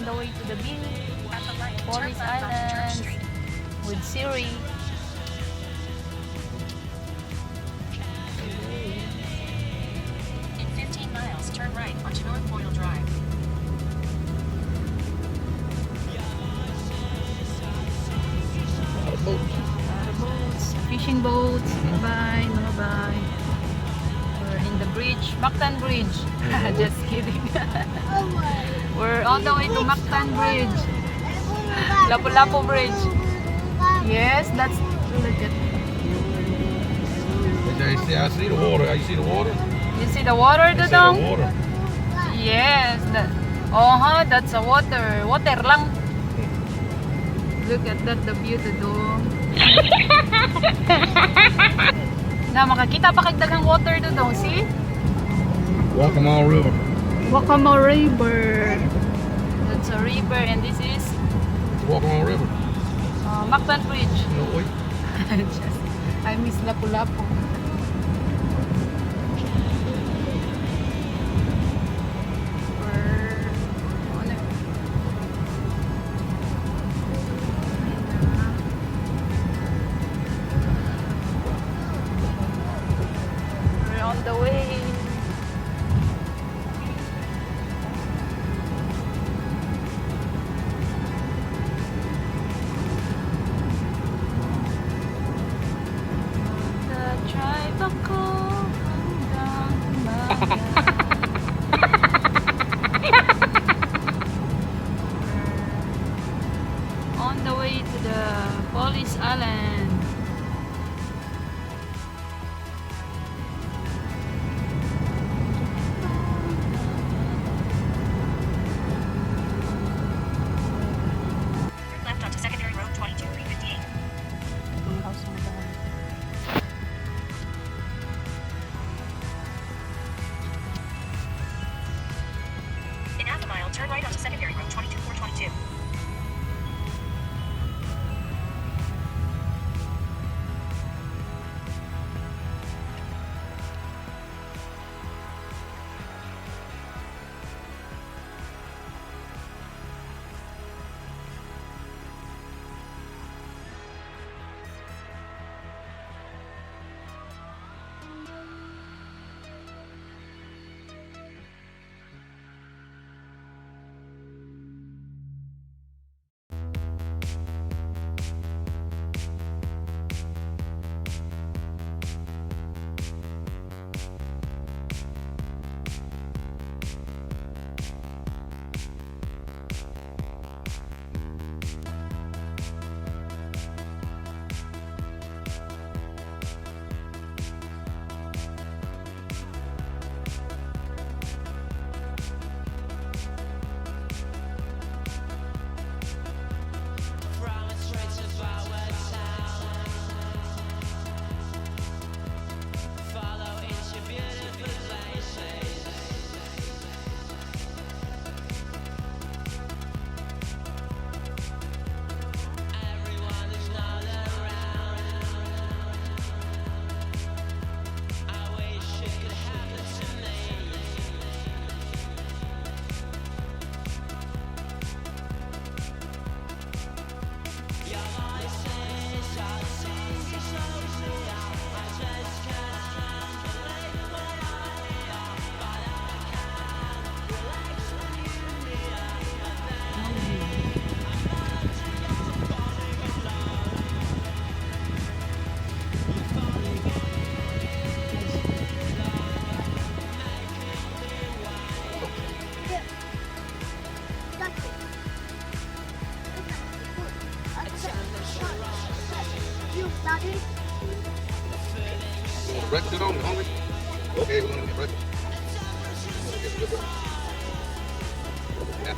the way to the beach. At the light, turn Police left onto Church Island. Street. With Siri. In 15 miles, turn right onto North Boyle Drive. A lot of boats. Lot of boats, fishing boats. Bye, mga bye. We're in the bridge, Mactan Bridge. Just kidding. We're on the way to Mactan Bridge. Lapu-Lapu Bridge. Yes, that's look at. I see the water. You see the water? You see the water, I see the Dudong? water. Yes, that. Oh, huh, that's a water. Water lang. Look at that, the view, Dudong. Na makakita pa kag daghang water, Dudong. See? Waccamaw River. Waccamaw River. That's a river and this is Waccamaw River. Mactan Bridge. No, wait. Just, I miss Lapu-Lapu. We're on it. We're on the way. Drive ako hanggang umaga. We're on the way to the Police Island. Turn left onto Secondary Road 22358. Itong house mo ba? In half a mile, turn right onto Secondary Road 22422. Daddy. You want breakfast, Dudong? You hungry? Okay, we're gonna get breakfast. We're gonna get a good breakfast. Yeah.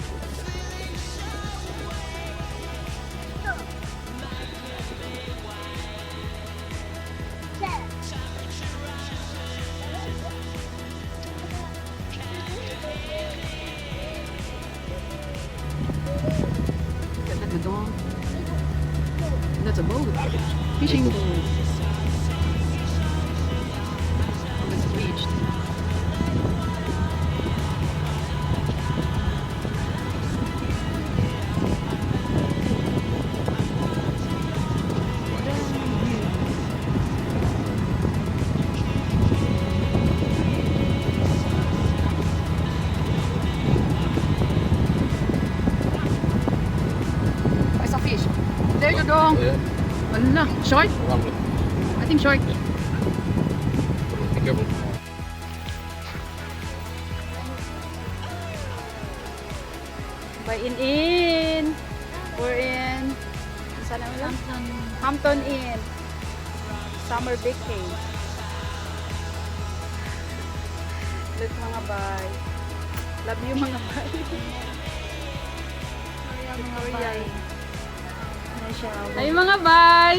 Look at that, Dudong. That's a boat. Fishing boat. Oh, it's bleached. Dudong. Oh, yeah. Wala. Shark? Probably. I think shark. Be careful. By in in. We're in. Saan naman lang? Hampton Inn. Summer vacay. Look, mga bay. Love you, mga bay. Mga bay. Ano siya? Ay, mga bay!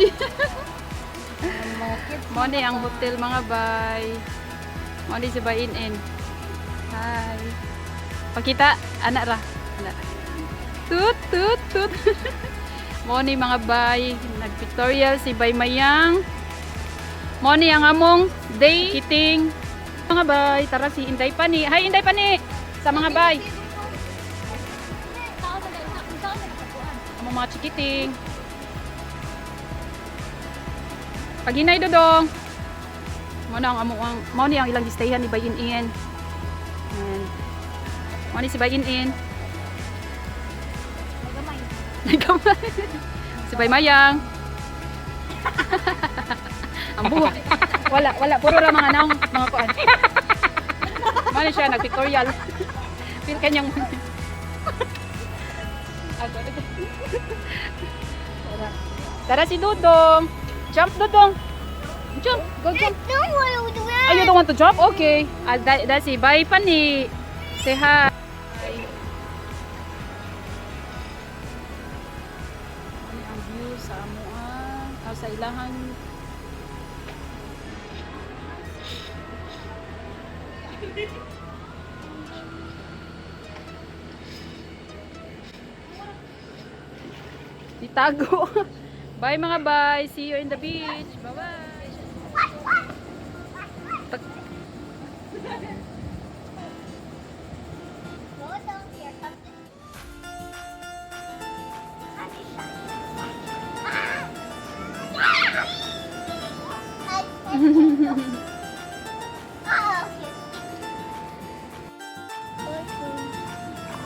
Mga kids. Mo ni ang hotel, mga bay. Mo ni si Bay In In. Hi. Pakita, anak ra. Anak. Tut tut tut. Mo ni, mga bay, nagpictorial si Bay Mayang. Mo ni ang among day kiting. Mga bay, tara si Inday Pani. Hi, Inday Pani. Sa mga bay. Among mga chikiting. Paghinay, Dodong. Mo na ang amo ang mo ni ang ilang gistayhan ni Bayin In. Ayan. Mo ni si Bayin In. Nagamay. Si Bay Mayang. Ang buhay. Wala, wala. Puro ra mga naong, mga kuan. Mo ni siya nagpictorial. Feel kanyang Ako. Tara. Tara si Dudong. Jump, Dudong. Jump. Go jump. Oh, you don't want to jump? Okay. Ah, that's it. Bye, Pani. Say hi. Ano ang view sa amuan? Ah, sa ilahan. Itago. Bye, mga bye. See you in the beach. Bye-bye.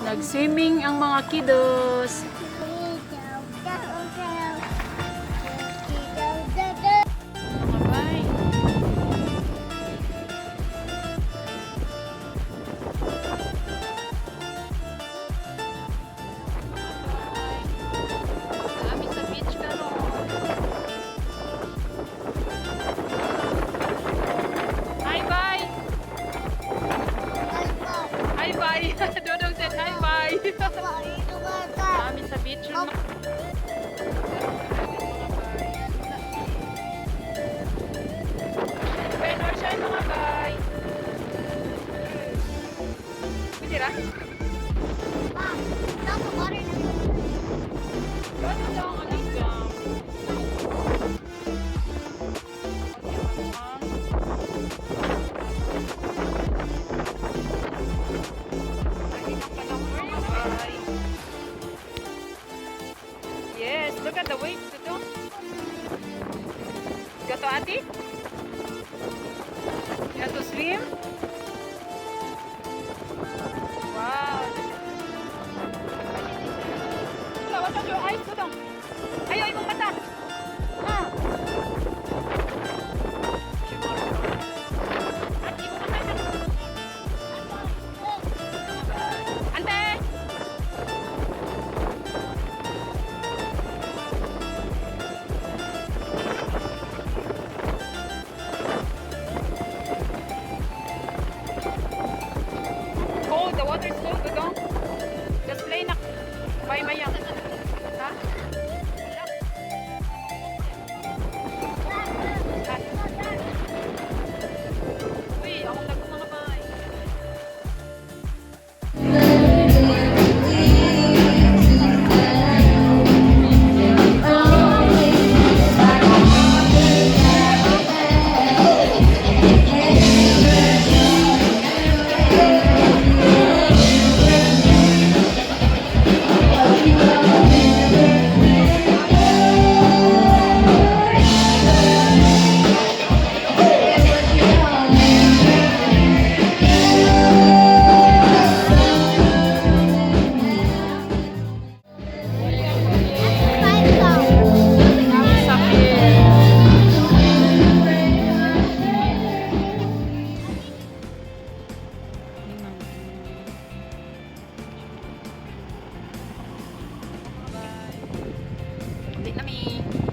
Nag-swimming ang mga kiddos. Mga bay. Kami sa beach karon. Hi, bye. Hi, bye. Dodong said hi, bye. Kami sa beach. Rain or shine, mga bay. Pwede ra? Go, Dodong. Alis ka. Bye. Yes, look at the waves, Dodong. Gato, ate? You want to swim? Wow. Wala, watch out your eyes, Dodong. Ayo, imong mata. Ah. Ate, imong mata. Ante! Cold, the water is cold, Dodong. Just play na. Bye, mayang. Ha? Na mi.